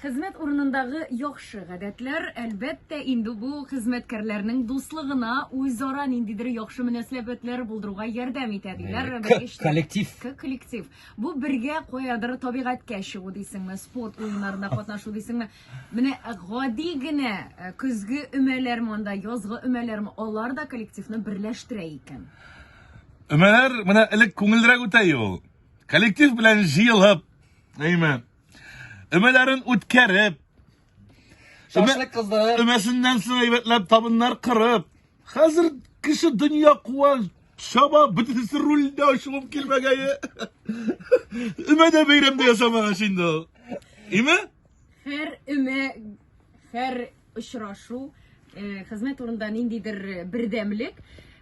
Хезмәт урынындагы яхшы гадәтләр, әлбәттә, инде бу хезмәткәрләрнең дуслыгына, үзара ниндидер яхшы мөнәсәбәтләр булдыруга ярдәм итә, диләр. К коллектив. К коллектив. Бу бергә каядыр табигатькә чыгу дисеңме, спорт уеннарында катнашу дисеңме. Менә гади генә э, көзге өмәләрме анда, язгы өмәләрме, алар да коллективны берләштерә икән. Өмәләр менә элек күңеллерәк үтә ул. Коллектив белән җыелып, әйме, Өмәләрен үткәреп, Шашлык кыздырып, өмәсеннән соң әйбәтләп табыннар кырып. Хәзер кеше дөнья куа, чаба, бөтенесе рульдә ачуым килмәгәе. Өмә дә бәйрәм дә ясамагач инде ул. Име? Һәр өмә, һәр очрашу, э, хезмәт урында ниндидер бердәмлек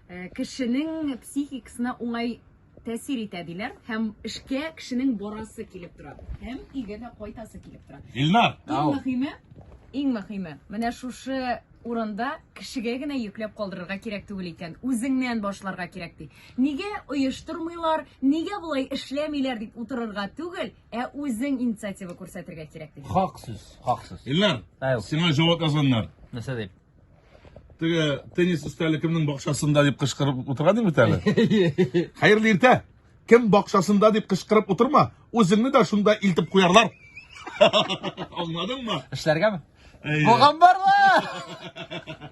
э, кешенең психикасына уңай тәэсир итә диләр һәм эшкә кешенең барасы килеп тора һәм өйгә дә кайтасы килеп тора. Илнар, Иң мөһиме, иң мөһиме, менә шушы урында кешегә генә йөкләп калдырырга кирәк түгел икән. Үзеңнән башларга кирәк ди. Нигә оештырмыйлар, нигә болай эшләмиләр дип утырырга түгел, ә үзең инициатива күрсәтергә кирәк ди. Хак сүз, хак сүз. Илнар, Әйо. сиңа җавап язганнар. Нәрсә дип? Теге теннис өстәле кемнең бакчасында дип кычкырып утырган идем бит әле. Хәерле иртә. Кем бакчасында дип кычкырып утырма, үзеңне дә шунда илтеп куярлар. Аңладыңмы? Эшләргәме? Әйе. Булган барлар!